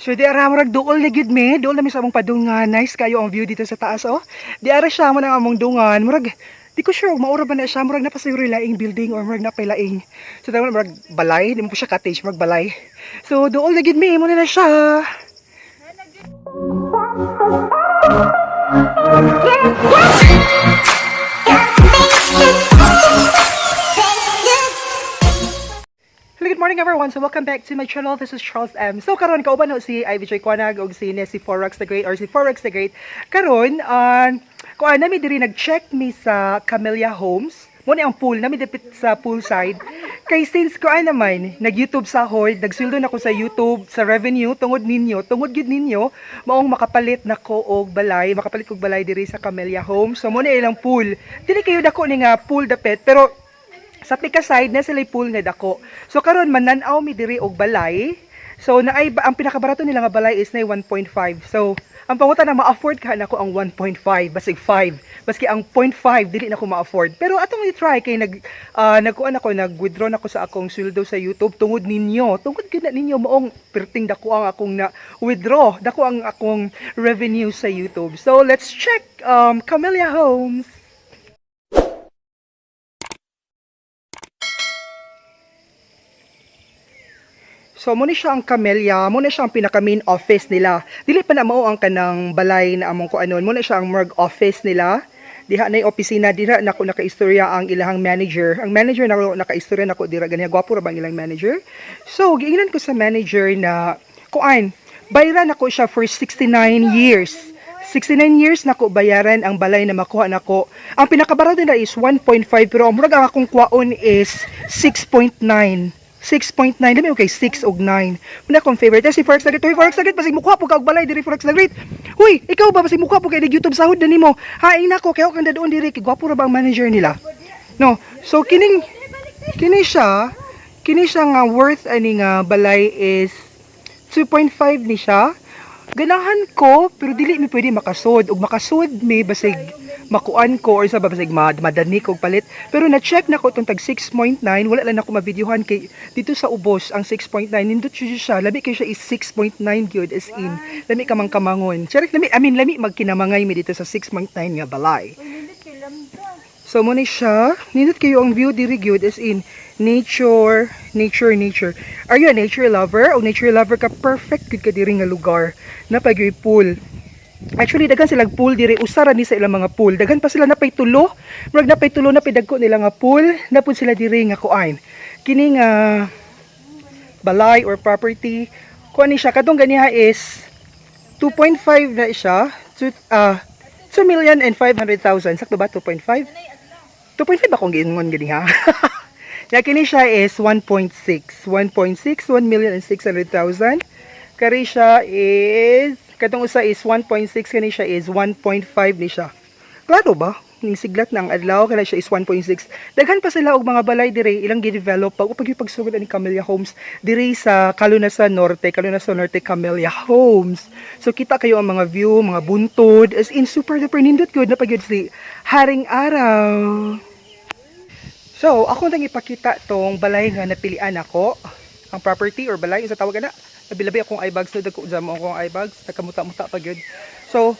So di ara, murag duol na gyud mi, duol na mi sa among padungan. Nice kayo ang view dito sa taas, oh. Di ara siya mo nang among dungan. Murag di ko sure maura ba na siya, murag na pa siguro laing building or murag na pa laing. So tawag murag balay, di mo po siya cottage, murag balay. So duol na gyud mi, mo na siya. Hello, good morning, everyone. So welcome back to my channel. This is Charles M. So karon kauban ho si Ivy Joy Quanag ug si Nessie Forex the Great or si Forex the Great. Karon, kuan nami diri, nag-check mi sa Camellia Homes. Mo ni ang pool, nami dapit sa poolside. Kay since kuan naman, nag-YouTube sa hold, nagsweldo na ko sa YouTube sa revenue tungod ninyo, tungod gyud ninyo, maong makapalit na ko og balay, makapalit kog balay diri sa Camellia Homes. So mo ni ilang pool. Dili kayo dako ni nga pool dapit, pero sa pika side na sila pool nga dako. So karon manan-aw mi diri og balay. So naay ang pinakabarato nila nga balay is na 1.5. So ang pangutan na ma-afford ka nako ang 1.5, basig 5. Baski ang 0.5 dili na ko ma-afford. Pero atong i-try kay nagkuan ako, nag-withdraw na ko sa akong sweldo sa YouTube tungod ninyo. Tungod gyud na ninyo maong perting dako ang akong na withdraw, dako ang akong revenue sa YouTube. So let's check Camellia Homes. So mo ni siya ang Camellia, mo ni siya ang pinaka main office nila. Dili pa na mao ang kanang balay na among kuanon, mo na siya ang morgue office nila. Diha na yung opisina, diha nako nakaistorya ang ilahang manager. Ang manager nako nakaistorya nako dira ganiya, gwapo ra bang ilang manager. So giingnan ko sa manager na kuan, bayaran nako siya for 69 years. 69 years nako bayaran ang balay na makuha nako. Ang pinakabarato nila is 1.5, pero ang murag ang akong kwaon is 6.9. 6.9 dami, okay, 6 og 9 muna akong favorite. Si Forex Nugget, huy, Forex Nugget, basig mukuha po ka og balay diri, Forex Nugget. Huy, ikaw ba, basig mukuha po kay YouTube sahod na nimo. Haing nako kay kang dadoon diri kay gwapo ra ba ang manager nila, no? So kining kini siya nga worth ani nga balay is 2.5 ni siya. Ganahan ko pero dili mi pwede makasod ug makasod mi basig makuan ko or sa basig madani ko og palit. Pero na-check na ko itong tag 6.9, wala lang ako mavideohan kay dito sa ubos ang 6.9 nindot siya siya, labi kay siya is 6.9 gyud, as in lami ka mang kamangon. Charik, lami, I mean, lami magkinamangay mi dito sa 6.9 nga balay. So mo ni siya, nindot kayo ang view diri gyud, as in nature, nature, nature. Are you a nature lover? O nature lover ka, perfect gyud ka diri nga lugar. Napagyoy pool. Actually, daghan silang pool diri, usa ra ni sa ilang mga pool. Daghan pa sila, napay tulo. Murag napay tulo, napay dagko nila nga pool. Napud sila diri nga kuan. Kini nga balay or property, kuan ni siya kadtong ganiha is 2.5 na siya. 2 2 million and 500,000. Sakto ba 2.5? 2.5 akong giingon gani ha. Ya, kini siya is 1.6. 1.6, 1 million and 600,000. Kari siya is katong usa is 1.6, kani siya is 1.5 ni siya. Klaro ba? Ning siglat ng adlaw kana siya is 1.6. Daghan pa sila og mga balay dire ilang gi-develop pag upag pagsugod ani Camellia Homes dire sa Kalunasan Norte, Kalunasan Norte Camellia Homes. So kita kayo ang mga view, mga buntod, as in super duper nindot gyud na pagyud si Haring Araw. So, ako nang ipakita tong balay nga napilian ako. Ang property or balay, sa tawag na. Labi-labi akong eyebags, no, dagko mo akong eyebags, nakamuta-muta pa gyud. So,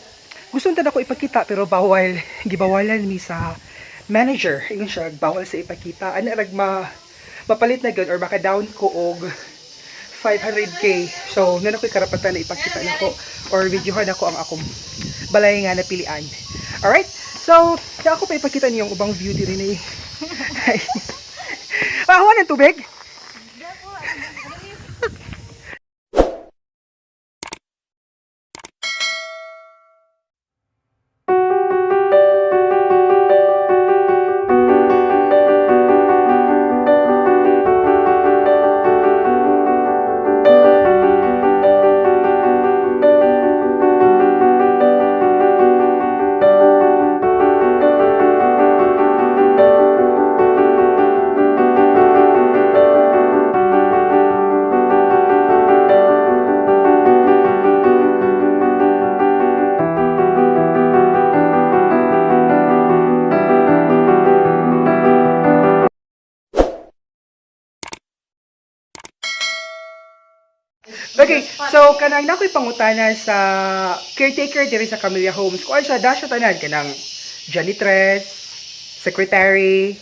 gusto na ako ipakita pero bawal, gibawalan mi sa manager. Ingon siya, bawal sa ipakita. Ana rag ma mapalit na gyud or maka down ko og 500K. So, na ako'y karapatan na ipakita nako or videohan ako ang akong balay nga napilian. Alright? So, kaya ako pa ipakita niyo yung ubang view diri na. Ah, ng tubig? So kanang nakoy pangutana sa caretaker diri sa Camellia Homes. Kuan siya da siya tanan kanang janitress, secretary,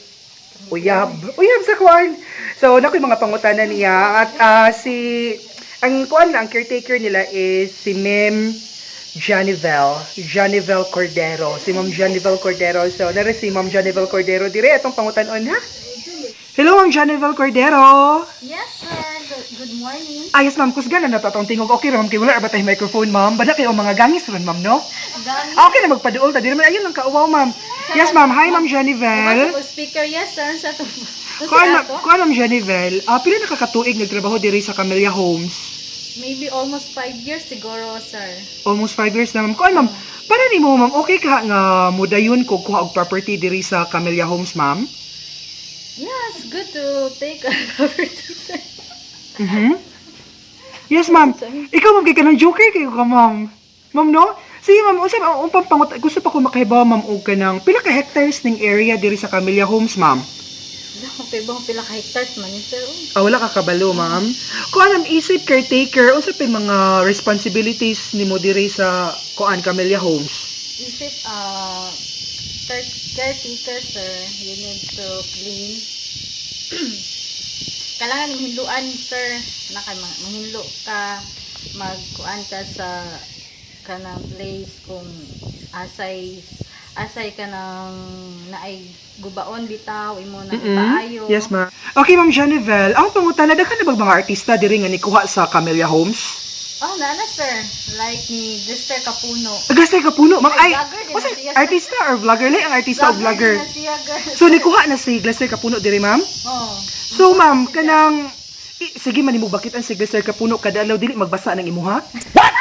uyab, uyab sa kuan. So nakoy mga pangutana niya at si ang kuan ang caretaker nila is si Ma'am Janivel, Janivel Cordero. Si Ma'am Janivel Cordero. So, nari si Ma'am Janivel Cordero dire atong pangutan-on ha. Hello, Ma'am Janivel Cordero. Yes, sir. Good morning. Ah, yes, ma'am. Kusgan na nato atong tingog. Okay ra, ma'am. Kay wala ra ba tayo microphone, ma'am? Bala kayo ang mga gangis ron, ma'am, no? Gani. Ah, okay na magpaduol ta. Di naman, ayun lang kauwaw, ma'am. Yes, ma'am. Hi, Ma'am Janivel. Sa speaker, yes, sir. Sa to. Kuan, ma'am, kuan, Ma'am Janivel. Ah, pila nakakatuig nagtrabaho diri sa Camellia Homes? Maybe almost 5 years siguro, sir. Almost 5 years na, ma'am. Kuan, ma'am. Para nimo, ma'am, okay ka nga mudayon ko kuha og property diri sa Camellia Homes, ma'am? Yeah, it's good to take a property, sir. Yes, ma'am. Ikaw, ma'am, kay ka ng joker kayo ka, ma'am. Ma'am, no? Sige, ma'am, unsa ba ang pangut gusto pa ko makahibaw, ma'am, og kanang pila ka hectares ning area diri sa Camellia Homes, ma'am? Wala ko pa ibang pila ka hectares man, yun, sir. Ah, wala ka kabalo, ma'am. Kuan am isip caretaker, unsa pay mga responsibilities nimo diri sa kuan Camellia Homes? Is it caretaker, sir? You need to clean. Kailangan manghinluan, sir. Naka manghinlo ka, magkuan ka sa kanang place kung asay asay ka ng naay gubaon bitaw imo na ipaayo. Yes, ma'am. Okay, Ma'am Genevieve, ang pangutana daghan na bag mga artista diri nga nikuha sa Camellia Homes? Oh, naa na, sir. Like ni Lester Capuno. Agastay ka puno, ma'am. Ay, Ay, vlogger din unsa na siya. artista or vlogger lay ang artista o vlogger? din na siya, girl. So nikuha na si Glaster Kapuno diri, ma'am? Oh. So ma'am, kanang sige man nimo bakit ang si Glaster Kapuno kada adlaw dili magbasa ng imuha? What?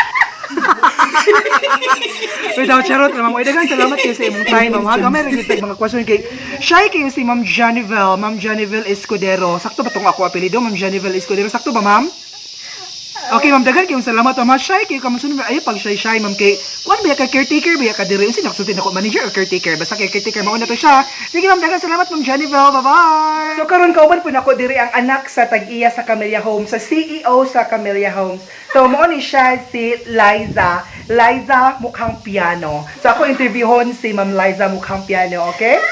Without charot na, ma'am. Oy, daghan salamat kayo sa imong time, ma'am. Ha, gamay ra gyud tag mga question kay shy kayo si Ma'am Janivel, Ma'am Janivel Escudero. Sakto ba tong ako apelyido, Ma'am Janivel Escudero? Sakto ba, ma'am? Okay, ma'am, daghan kayong salamat, ma'am. Shy kayo ka masunod. Ayo pag shy shy, ma'am, kay kuan ba ka caretaker ba ka diri? Unsa naksulti nako manager or caretaker? Basta kay caretaker mao na to siya. Sige, ma'am, daghan salamat, Ma'am Janivel. Bye-bye. So karon kauban po nako diri ang anak sa tag-iya sa Camellia Homes, sa CEO sa Camellia Homes. So mao ni siya si Liza. Liza mukhang piano. So ako interviewon si Ma'am Liza mukhang piano, okay?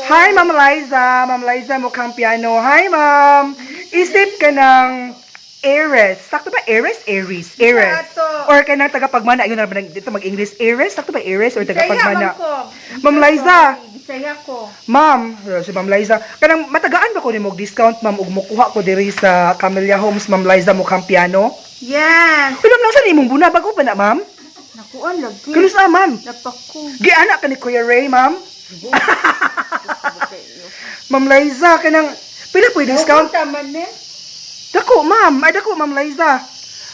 Hi, Ma'am Liza. Ma'am Liza mukhang piano. Hi, Ma'am. Isip ka ng Aries. Sakto ba Aries? Aries. Aries. Or ka ng tagapagmana. Ayun na naman dito mag-English. Aries? Sakto ba Aries or tagapagmana? Ma'am Liza. Bisaya ko. Ma'am, si Ma'am Liza, kanang matagaan ba ko nimo og discount, ma'am, ug mokuha ko diri sa Camellia Homes, Ma'am Liza mukhang piano? Yes. Pero ma'am, nasa nimong buna bago pa na, ma'am? Nakuan lagi. Kanus na, ma'am? Napako. Giana ka ni Kuya Ray, ma'am? Ma'am Liza, kanang pila po discount? Tama ni. Dako, ma'am. Ay, dako, Ma'am Liza.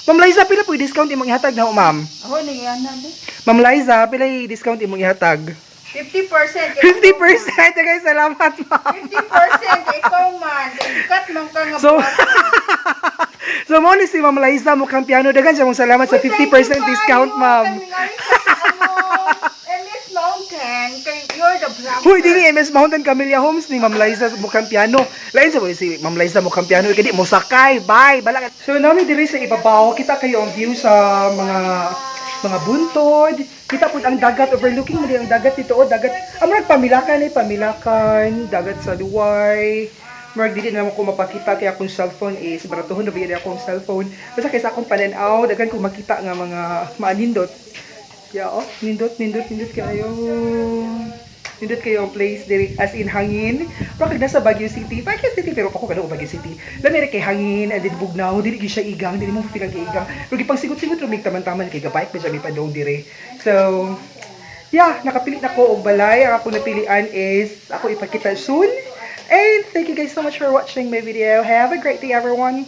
Ma'am Liza, pila po discount imong ihatag na ho, ma'am? Ako ni ana be. Ma'am Liza, pila yung discount imong ihatag? 50%. 50%! Guys, salamat, ma'am. 50% ikaw man. Kat man ka nga. So, so mo ni si Ma'am Liza mukhang piano. Daghan siya mong salamat sa 50% discount, ma'am. MS Mountain, kay you're the vlogger. Huy, dili MS Mountain Camellia Homes ni Ma'am Liza mukhang piano. Lain sa si Ma'am Liza mukhang piano kay di mo sakay. Bye. Bala. So nami diri sa ibabaw, kita kayo ang view sa mga buntod. Kita pud ang dagat, overlooking mo din ang dagat dito oh, dagat. Ang murag pamilakan eh, pamilakan, dagat sa Duway. Murag dili na naman ko mapakita kay akong cellphone is baratuhon na ba akong cellphone. Basta kay sa akong panan-aw, daghan ko makita nga mga maanindot. Yeah, oh, nindot, nindot, nindot kayo. Nindot kayo ang place diri as in hangin. Pero kag nasa Baguio City, Baguio City pero pa ko kano Baguio City. Lami ra kay hangin and then bugnaw, dili gyud siya igang, dili mo feel ang igang. Pero gipang sigot-sigot rumig taman-taman kay gabike pa siya mi padong dire. So, yeah, nakapili na ko og balay. Ang ako napilian is ako ipakita soon. And thank you guys so much for watching my video. Have a great day, everyone.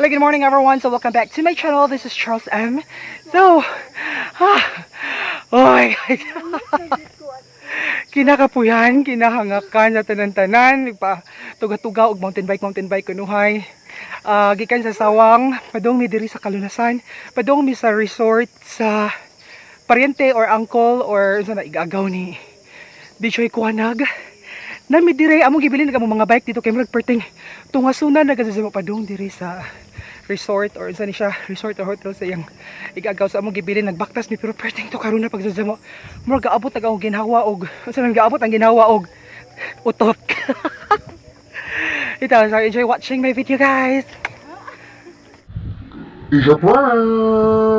Hello, good morning, everyone. So welcome back to my channel. This is Charles M. So, oh my God. Kinakapuyan, kinahangakan sa tanan-tanan, pa tuga-tuga og mountain bike kunuhay. Ah, gikan sa Sawang, padung mi diri sa Kalunasan, padung mi sa resort sa paryente or uncle or sa na igagaw ni Dichoy Kuanag. Nami dire among gibilin nag among mga bike dito kay murag perting tungasunan na sa padung diri sa resort or sa ni siya resort or hotel sa iyang igagaw sa among gibilin. Nagbaktas mi pero perting to karon na pagsasamo, murag gaabot na ang ginhawa og sa nang gaabot ang ginhawa og utot. Ito, so enjoy watching my video, guys. Is a prank!